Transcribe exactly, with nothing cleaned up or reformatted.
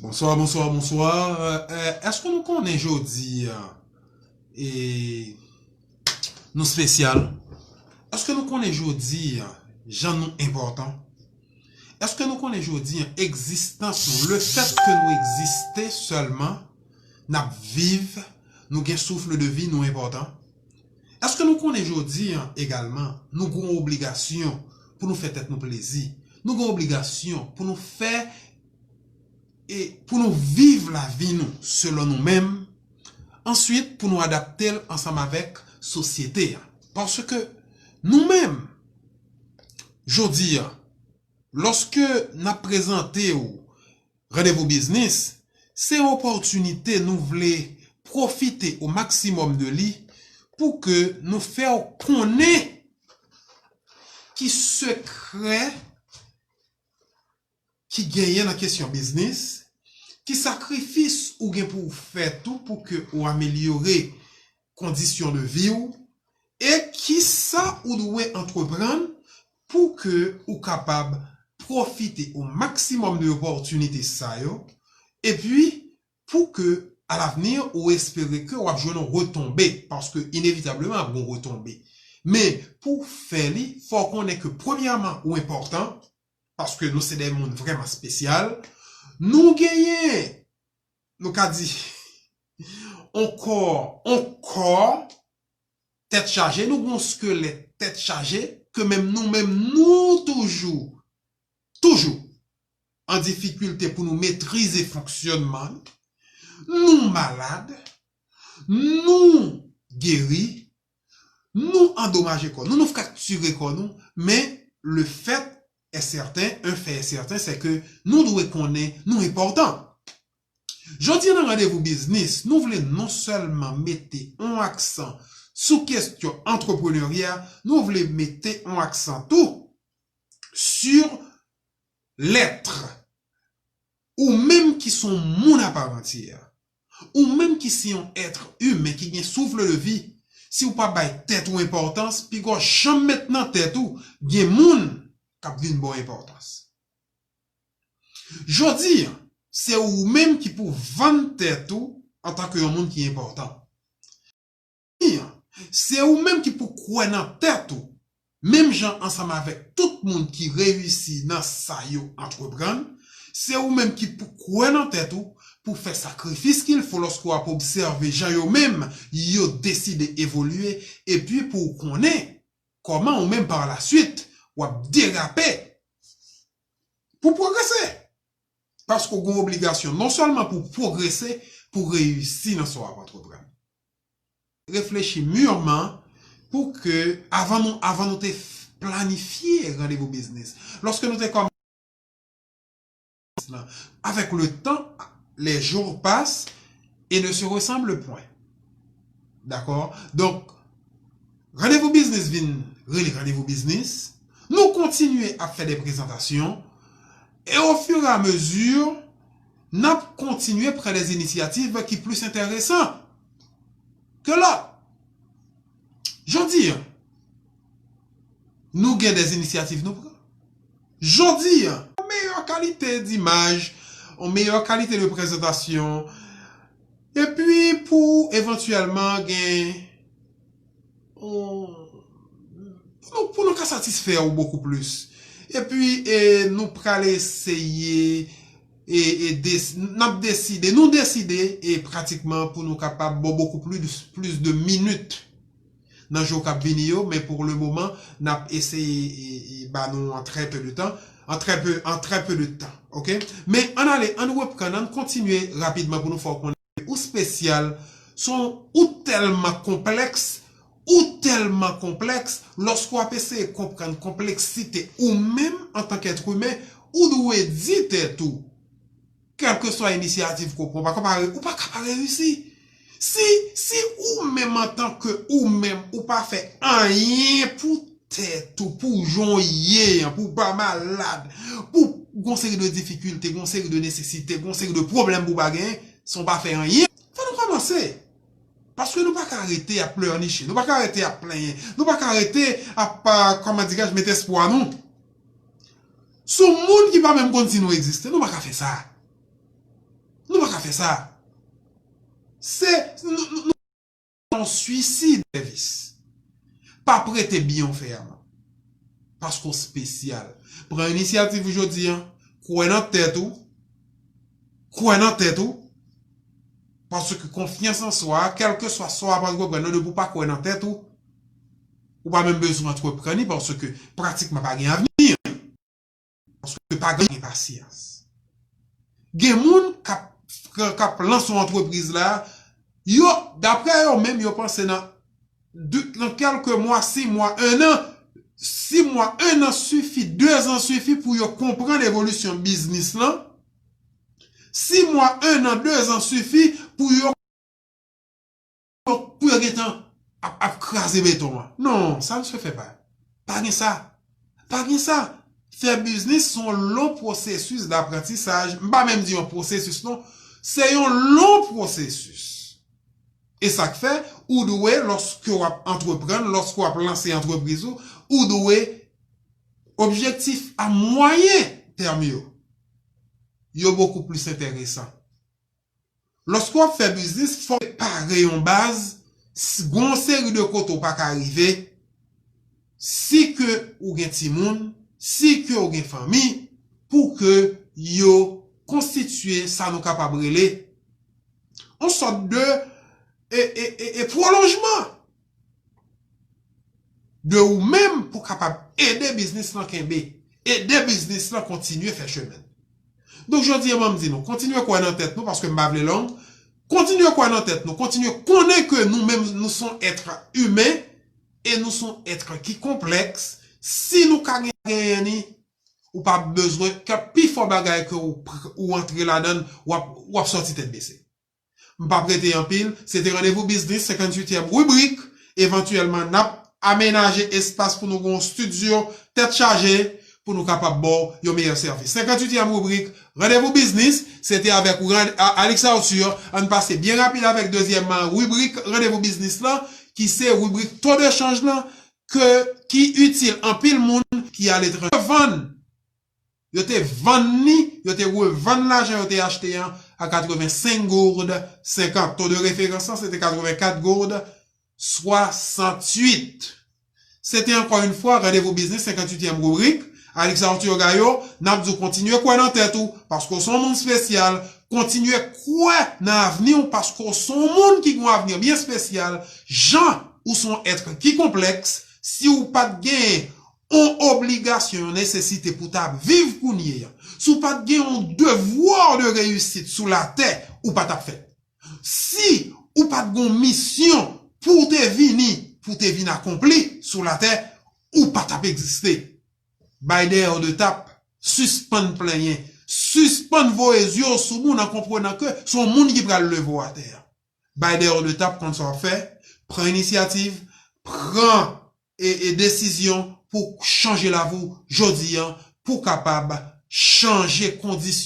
Bonswa, bonswa, bonswa. Eh, èske nou konnen jodi a, e, nou espesyal? Èske nou konnen jodi a, jan nou enpòtan? Èske nou konnen jodi a, egzistans nou, le fèt ke nou egziste sèlman, n ap viv, nou gen souffle de vie, nou enpòtan? Èske nou konnen jodi a egalman, nou gen yon obligasyon pou nou fè tèt nou plezi? Nou gen yon obligasyon pou nou fè e pou nou viv lavi nou selon nou menm, answit pou nou adapte l ansanm avèk sosyete a. Paske nou menm, jodi a, lòske n ap prezante w Randevou Biznis, se yon opòtinite nou vle pwofite o maksimòm de li pou ke nou fè w konnen ki sekrè ki genyen nan kesyon biznis, ki sakrifis ou gen pou w fè tou pou ke ou amelyore kondisyon de vi w, e kisa ou dwe antreprann pou ke ou kapab pwofite o maksimòm de opòtinite sa yo, epi pou ke alavni ou espere ke w ap jwenn yon retonbe, paske inevitableman ap gen yon retonbe. Men pou w fè li, fò w konnen ke premyèman ou enpòtan, paske nou se de moun vrèman espesyal. Nou genyen, nou ka di, on kò, on kò tèt chaje, nou gen yon skelèt tèt chaje, ke menm nou menm nou toujou, toujou an difikilte pou nou metrize fonksyònman li. Nou malad, nou geri, nou andomaje kò nou, nou fraktire kò nou, men le fèt est certain, un fait est certain, c'est que nou dwe konnen nou enpòtan. Jodi a nan Randevou Biznis, nou vle non sèlman mete yon aksan sou kesyon antreprenerya, nou vle mete yon aksan tou sur l'être. Ou menm ki se yon moun aparantyè, ou menm ki se yon èt imen ki gen souffle de vie, si w pa bay tèt ou enpòtans, piga w janm met nan tèt ou gen moun k ap vin ba w enpòtans. Jodi a, se ou menm ki pou vann tèt ou antanke yon moun ki enpòtan. Jodi a, se ou menm ki pou kwè nan tèt ou, menm jan ansanm avèk tout moun ki reyisi nan sa yo antreprann. Se ou menm ki pou kwè nan tèt ou, pou fè sakrifis qu'il faut lòske w ap obsève jan yo menm yo deside evolye, epi pou w konnen kòman ou menm pa la swit w ap derape pou pwogrese. Paske w gen obligasyon non sèlman pou pwogrese, pou reyisi nan sa w ap antreprann. Reflechi mirman pou ke, avan nou, avan nou te f-, planifye Randevou Biznis, lòske nou te kòmanse, avec le temps, les jours passent et ne se ressemblent point. Dakò? Donk, Randevou Biznis vin rele Randevou Biznis. Nou kontinye ap fè de prezantasyon. E au fur et à mesure, n ap kontinye pran de inisyativ ki plis enteresan ke lòt. Jodi a, nou gen de inisyativ nou pran. Jodi a, yon meyè kalite dimaj, yon meyè kalite de prezantasyon, epi pou evantyèlman gen, yon, pou nou, pou nou ka satisfè w bokou plis. Epi, e, nou pral eseye, e, e des-, n ap deside, nou deside, e pratikman pou nou kapab ba w bokou plis, plis de minit nan jou k ap vini yo, men pou le moman, n ap eseye, e, e, ba nou an trè pe de tan, an trè pe, an trè pe de tan, oke? Men ann ale, ann reprann, ann kontinye rapidman pou nou fè w konnen ou espesyal, se yon, ou tèlman konplèks, ou tèlman konplèks, lòske w ap eseye konprann konpleksite ou menm antanke èt imen, ou dwe di tèt ou, kèlkeswa inisyativ ke w pran, ou pa ka pa re-, ou pa ka pa reyisi. Si, si ou menm antanke ou menm, ou pa fè anyen pou tèt ou, pou jan w ye an, pou w pa malad, pou gon seri de difikilte, gon seri de nesesite, gon seri de pwoblèm pou w pa genyen, san w pa fè anyen, fò nou kòmanse. Paske nou pa ka rete ap pleurniche, nou pa ka rete ap plenyen, nou pa ka rete ap, a, kòman dirèj, mete espwa nou sou moun ki pa menm konn si nou egziste, nou pa ka fè sa. Nou pa ka fè sa. Se, nou, nou, nou, yon swisid sèvis. Pa prete byen w fè a, man. Paske w espesyal. Pran inisyativ ou jodi a. Kwè nan tèt ou. Kwè nan tèt ou. Paske konfyans an swa, kèlkeswa sa w ap antreprann nan, depi w pa kwè nan tèt ou, ou pa menm bezwen antreprann li, paske pratikman pa gen avni. Paske pa gen pasyans. Gen moun k ap, k ap lanse yon antrepriz la, yo, daprè yo menm, yo panse nan, de, nan kèlke mwa, sis mwa, en an, sis mwa, en an sifi, dezan sifi pou yo konprann evolisyon biznis lan. Sis mwa, en an, dezan sifi pou yo pou yo gentan ap, ap kraze beton an. Non, sa misye fè pa. Pa gen sa. Pa gen sa. Fè biznis se yon long pwosesis daprantisaj. M pa menm di yon pwosesis, non. Se yon long pwosesis. E sa k fè, ou dwe, lòske w ap antreprann, lòske w ap lanse antrepriz ou, ou dwe, objektif a mwayen tèm yo, yo bokou plis enteresan. Lòske w ap fè biznis, fò w pare yon baz, s- gon seri de kote w pa ka rive, si ke ou gen timoun, si ke ou gen fanmi, pou ke yo konstitye sa nou kapab rele yon sòt de e, e, e, e pwolonjman de ou menm pou kapab ede biznis lan kenbe, ede biznis lan kontinye fè chemen. Donk, jodi a, mwen m di nou, kontinye kwè nan tèt nou, paske m pa vle long. Kontinye kwè nan tèt nou, kontinye konnen ke nou menm, nou se yon èt imen, e nou se yon èt ki konplèks. Si nou ka gen, genyen ni, ou pa bezwen, ke pi fò bagay ke ou, pr- ou antre ladan l, w ap, w ap sòti tèt bese. M p ap rete anpil, se te Randevou Biznis, senkantuityèm ribrik. Evantyèlman, n ap amenaje espas pou nou gen yon estidyo tèt chaje pou nou kapab ba w yon meyè sèvis. Senkantuityèm ribrik, Randevou Biznis, se te avèk Rand- A- Alix Arthur. Ann pase byen rapid avèk dezyèm ribrik Randevou Biznis lan, ki se ribrik to de chanj lan, ke, ki itil anpil moun ki aletranje. Vann Yo te vann li, yo te revann lajan yo te achte an a katrevensenk goud senkant. To de referans lan, se te katrevenkat goud swasanntuit. Se te ankò yon fwa Randevou Biznis, senkantuityèm ribrik. Alix Arthur Gayo, n ap di w kontinye kwè nan tèt ou, paske w se yon moun espesyal, kontinye kwè nan avni w, paske w se yon moun ki gen yon avni byen espesyal, jan ou se yon èt ki konplèks, si w pa t genyen yon obligasyon, yon nesesite pou w ta viv kounye a, si w pa t gen yon devoir de réussite sou latè, ou pa t ap fèt. Si ou pa t gen yon misyon pou w te vini, pou w te vin akonpli sou latè, ou pa t ap egziste. Bay dèyè w de tap, sispann plenyen, sispann voye zye w sou moun an konprenan ke se yon moun ki pral leve w atè a. Bay dèyè w de tap, konn sa w ap fè, pran inisyativ, pran e, e desizyon pou chanje lavi w jodi a, pou w kapab chanje kondisyon